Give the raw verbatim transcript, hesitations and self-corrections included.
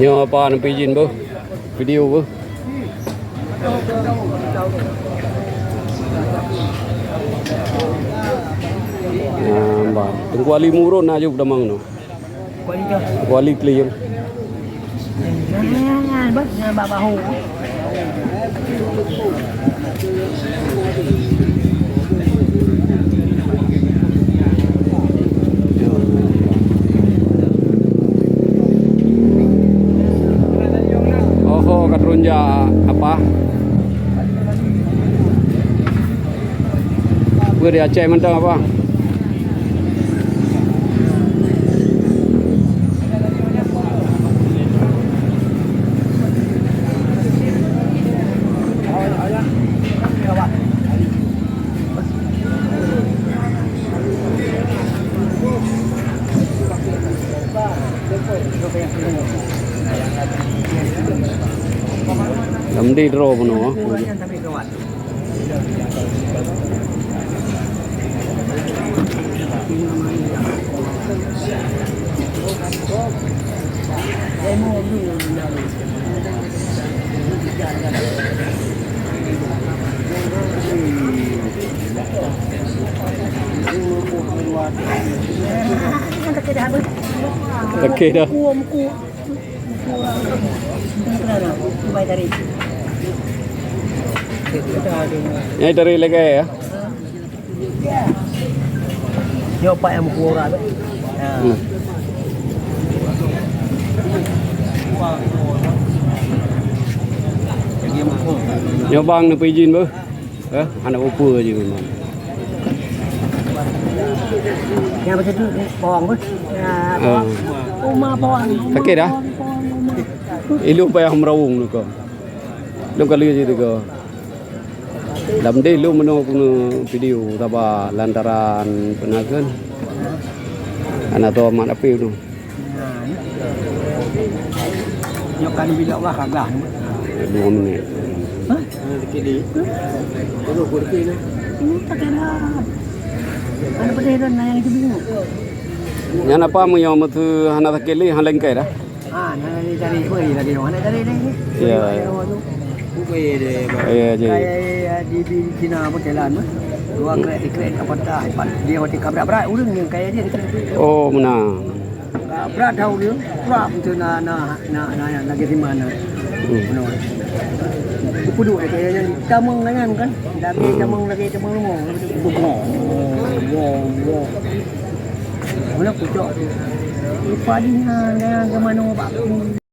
Nyoe apa neupijin beuh? Video beuh. Nah, bah. Teungku Ali Murun na jeuet tamong nyoe. Kuali tu. Kuali clear. Nah, bah, nah, bah, bahu. Oho, ka turun jak apa? Peue di Aceh mantong apa? Lam di droe bunoe. Oke dah. Nyai dari lagi ya? Nyoe pat nyang meukeue urat. Hmm. Nyoe bang neupijin beuh. Eh, aneuk upeue jih memang. Nyang beutôi bawang beuh. Ya, ah. Uma bawang. Sakét dah? Ilung payah meurawong nyoe kah. Lôn ka lheueh jih teuka. Lam deh lôn meunoe keuneuk video, saba lantaran peunaken hana teumat api tu. Nyoe kan bila Allah kagah. Dua minit. Hah? Ini tak ada. Ada pedih dan nayang itu bingung. Nyan apa meunyoe meuseu hana sakét lé, hana lengkai dah? Ah, nah, ni cari, weh, lagi orang nak cari ni. Ya, ya. Ya, ya. Kaya di, di China pun jalan mah. Dua krek, tiga krek, tak patah, empat. Dia waktu kabrak berat, urang yang kaya dia. Oh, meunan. Kabrak tahu dia, kurang betul na, na, na, na, na, lagi di mana. Hmm. Mana? Kudu, eh, kaya yang tamang kan? Lagi tamang, lagi tamang rumah. Bukong. Wow, wow, wow. Mana pucuk? Lupa dia, dia, dia mana bak.